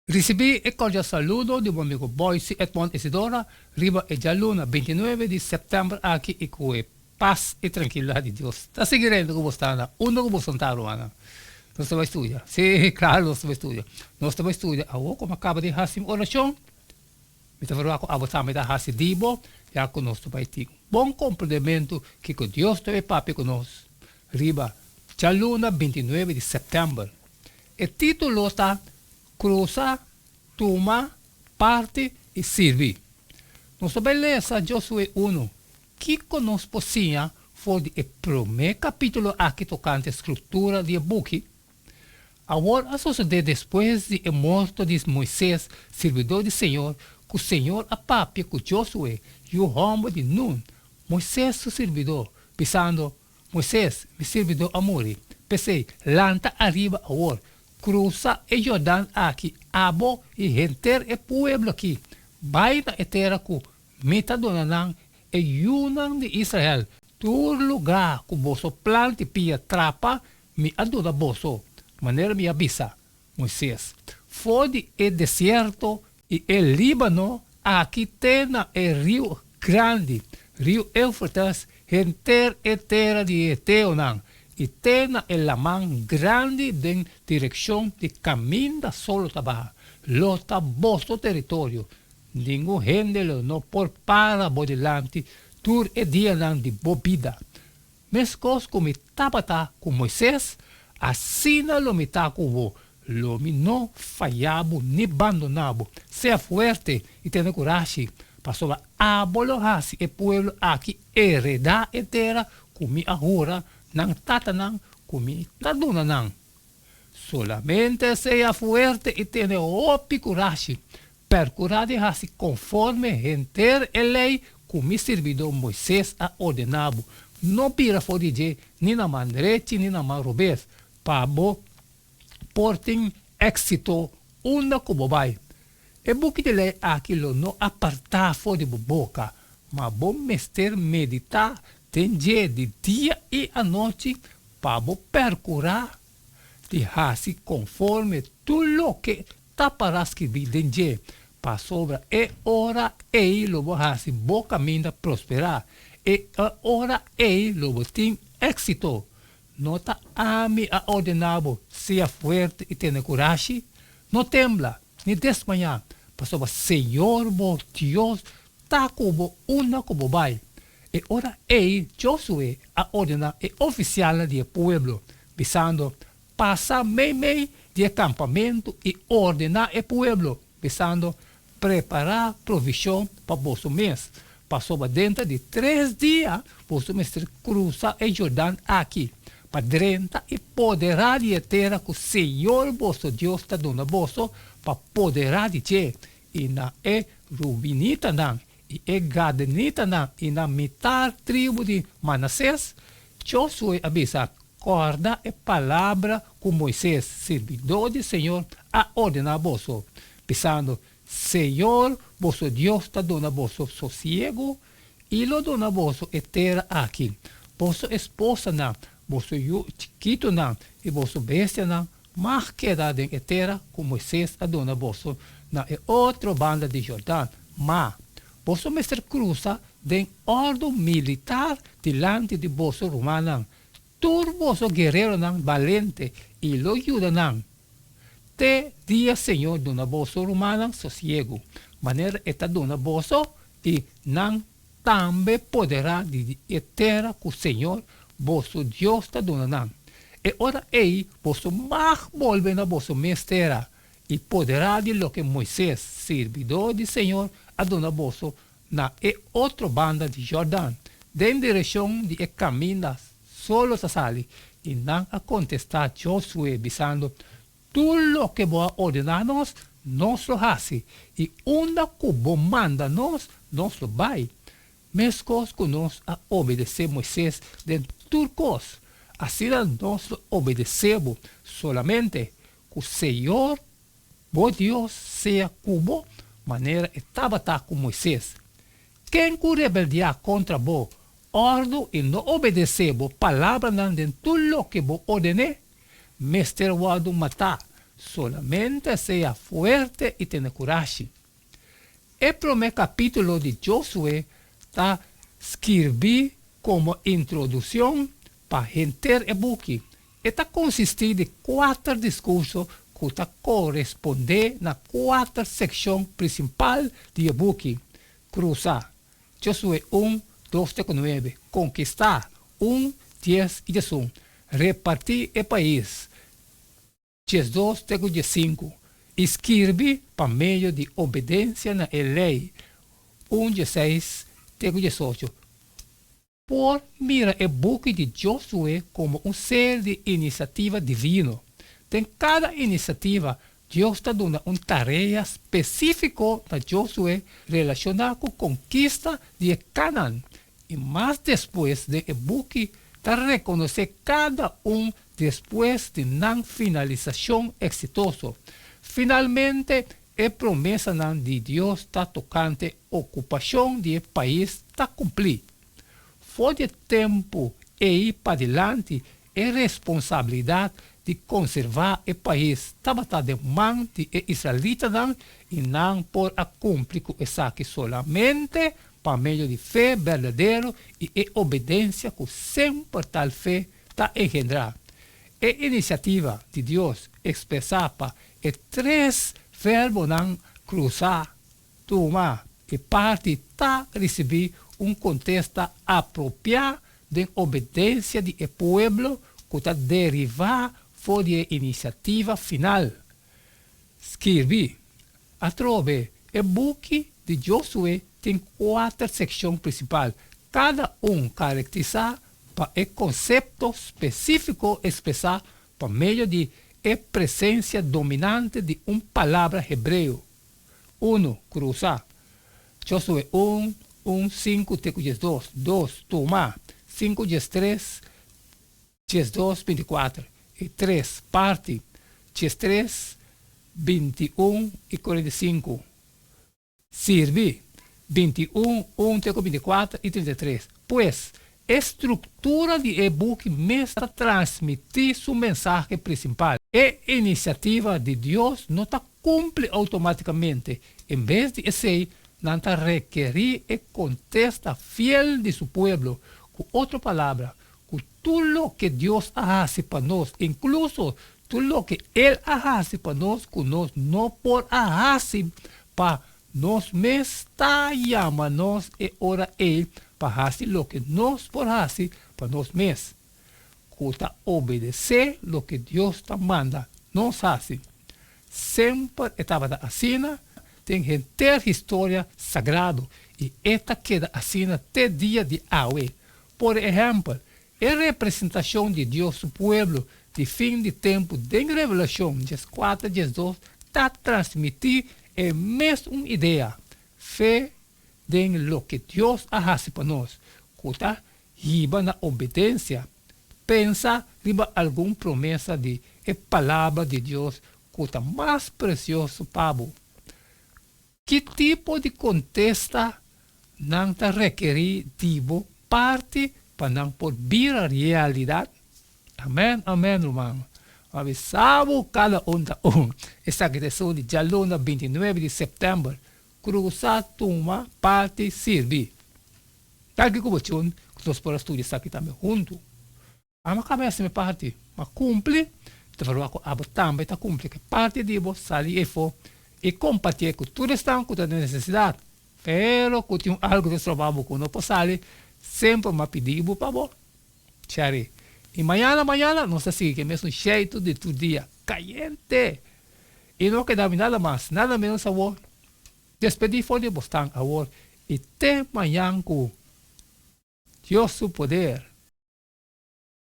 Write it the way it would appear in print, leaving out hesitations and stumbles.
Risibí e kordial saludo di bo amigo Boyce Edmond Isidora riba e djaluna 29 di sèptèmber aki i ku e pas i trankilidat di Dios ta sigui renta ku bo sta na unda ku bo santá rumannan. Nos ta bai studia. Sí, klaro nos ta bai studia. Nos ta bai studia awor ku mi a kaba di hasi mi orashon. Mi ta verwagt ku abo tambe ta hasi di bo, ya ku nos ta bai tin un bon komprendementu kiko Dios ta bai papia ku nos riba djaluna 29 di sèptèmber. E título ta Krusa, Tuma Parti i Sirbi. Nos ta bai lesa Josué unu. Kiko nos por siña for di e promé kapítulo aki tokante struktura di e buki? Awor a sosodé despues di e morto di Moises, sirbidó di señor, ku señor a papia ku Josué, yu hòmber di Nun, Moises su sirbidó, bisando, Moises, mi sirbidó a muri. P'esei, lanta ariba awor, krusa e Jordan aki, abo i henter e pueblo aki, bai na e tera ku Mi ta duna nan, e yunan di Israel, tur lugá ku boso plant'i pia trapa, Mi a duna boso, manera mi a bisa Moises, for di e desierto i e Líbano aki te na e riu grandi, riu Eufrates, henter e tera di e heteonan, i te na e laman grandi den direkshon di kaminda solo ta baha, lo ta boso teritorio. Ningun hende lo no por para bo dilanti tur e dianan di bo bida. Meskos ku mi tabata ku Moises, asina lo mi ta ku bo, lo mi no faya bo ni bandoná bo. Sea fuerte i tene kurashi, pasobra abo lo hasi e pueblo aki heredá e tera ku mi a hura nan tatanan ku mi ta duna nan. Solamente sea fuerte i tene hopi kurashi, pèrkurá di hasi konforme henter e lei ku mi sirbidó Moises a ordená bo. No bira for di dje ni na man drechi ni na man robes, pa bo por tin éksito unda ku bo bai. E buki di lei aki lo no apartá for di bo boka, ma bo mester meditá den dje di dia i anochi pa bo pèrkurá di hasi konforme tur loke ta pará skibí den dje, pasobra e ora ei lo bo hasi bo kaminda prosperá, e ora ei lo bo tin éksito. No ta ami a ordená bo sea fuerte i tene kurashi? No tembla, ni desmayá, pasobra Señor bo Dios ta ku bo unda ku bo bai. E ora ei Josué a ordená e ofisialnan di e pueblo, bisando, Pasa meimei di e kampamentu i ordená e pueblo, bisando, Prepará provishon pa boso mes, pasobra denter di tres dia boso mester krusa e Jordan aki, pa drenta i poderá di e tera ku señor boso Dios ta duna boso pa poderá di dje, i na e rubinitanan i e gadenitanan i na mitar tribu di Manasés. Josué a bisa, Kòrda e palabra ku Moisés, sirbidó di señor, a ordená boso, bisando, Señor boso Dios ta duna boso sosiegu i lo duna boso e tera aki. Boso esposanan, boso yu chikitunan i boso bestianan mag keda den e tera ku Moisés a duna boso na e otro banda di Jordan. Ma, boso mester krusa den òrdu militar dilanti di boso rumannan, tur boso guereronan balente, i lo yuda nan te dia Señor duna boso rumannan sosiegu, manera e ta duna boso, i nan tambe poderá di e tera ku Señor boso Dios ta duna nan. E ora ei boso mag bolbe na boso mes tera i poderá di loke Moises, sirbidó di Señor, a duna boso na e otro banda di Jordan, den direkshon di e kaminda solo ta sali. I nan a kontestá Josué, bisando, Tur loke bo a ordená nos, nos lo hasi, i unda ku bo manda nos, nos lo bai. Meskos ku nos a obedesé Moises den tur kos, asina nos lo obedesé bo, solamente ku Señor bo Dios sea ku bo, manera e tabata ku Moises. Ken ku rebeldiá kontra bo òrdu i no obedesé bo palabranan den tur loke bo orden'é, mester wòrdu matá. Solamente sea fuerte i tene kurashi. E promé kapítulo di Josué ta skirbí komo introdukshon pa henter e buki. E ta konsistí di kuater diskurso ku ta korespondé na kuater sekshon prinsipal di e buki, Krusa, Josué un, dos te ku nuebe, Konkistá, un, dies i diesun, Repartí e pais, 12 te ku 15, i skirbi pa medio di obedensia na e lei, un, 16 te ku 18. Por mira e buki di Josué komo un seri di inisiativa divino. Den kada inisiativa, Dios ta duna un tarea spesífiko na Josué relashoná ku konkista di e Kanaan, i mas despues den e buki ta rekonosé kada un despues di nan finalisashon eksitoso. Finalmente, e promesanan di Dios ta tokante okupashon di e pais ta kumplí. For di e tempu ei padilanti e responsabilidat di konservá e pais tabata den man di e israelitanan i nan por a kumpli ku esaki solamente pa medio di fe berdadero i e obedensia ku semper tal fe ta engendrá. E inisiativa di Dios ekspresá pa e tres verbonan krusá, tuma i parti ta risibí un kontesta apropiá den obedensia di e pueblo ku ta derivá for di e inisiativa final. Skirbi. Atrobe, e buki di Josué tin kuater sekshon prinsipal, kada un karakterisá pa e konsepto spesífiko ekspresá pa medio di e presensia dominante di un palabra hebreo. Unu, krusa. Josué un, un, sinku te ku diesdos. Dos, tuma. Sinku, diestres, 12, 24 i tres, parti, 13, 21 i 45. Sirbi, 21, un te ku 24 i 33. Pues, e struktura di e buki mes ta transmití su mensahe prinsipal. E inisiativa di Dios no ta kumpli outomátikamente, en bes di esei, nan ta rekerí e kontesta fiel di su pueblo. Ku otro palabra, ku tur loke Dios a hasi pa nos, inkluso tur loke El a hasi pa nos ku nos no por a hasi pa nos mes, ta yama nos e ora ei pa hasi loke nos por hasi pa nos mes, ku ta obedesé loke Dios ta manda nos hasi. Semper e tabata asina den henter historia sagrado i e ta keda asina te dia di awe. Por ehèmpel, e representashon di Dios su pueblo di fin di tempu den Revelashon 14, 12 ta transmití e mes un idea, fe den loke Dios a hasi pa nos, ku ta hiba na obedensia. Pensa riba algun promesa di e Palabra di Dios ku ta mas presioso pa bo. Ki tipo di kontesta nan ta rekerí di bo parti pa nan por bira realidat? Amèn, amèn, ruman. Avisá bo kada un ta un. Esaki ta esun di djaluna 29 di sèptèmber. Krusa, tuma, parti, sirbi. Danki ku bo chun ku nos por a studia esaki tambe huntu. Amo a kaba hasi mi parti, ma kumpli, ta verwagt ku abo tambe ta kumpli ku e parti di bo, sali efo i kompartié ku tur esnan ku ta den nesesidat. Pero ku tin un algu ta stroba bo ku no por sali, semper mi a pidi bo pa bo share. I mañana mañana nos ta sigui ku e mesun sheitu di tur dia, kayente! I no keda mi nada mas, nada menos awor. Despedí for di bo stan awor i te mañan ku Dios su poder.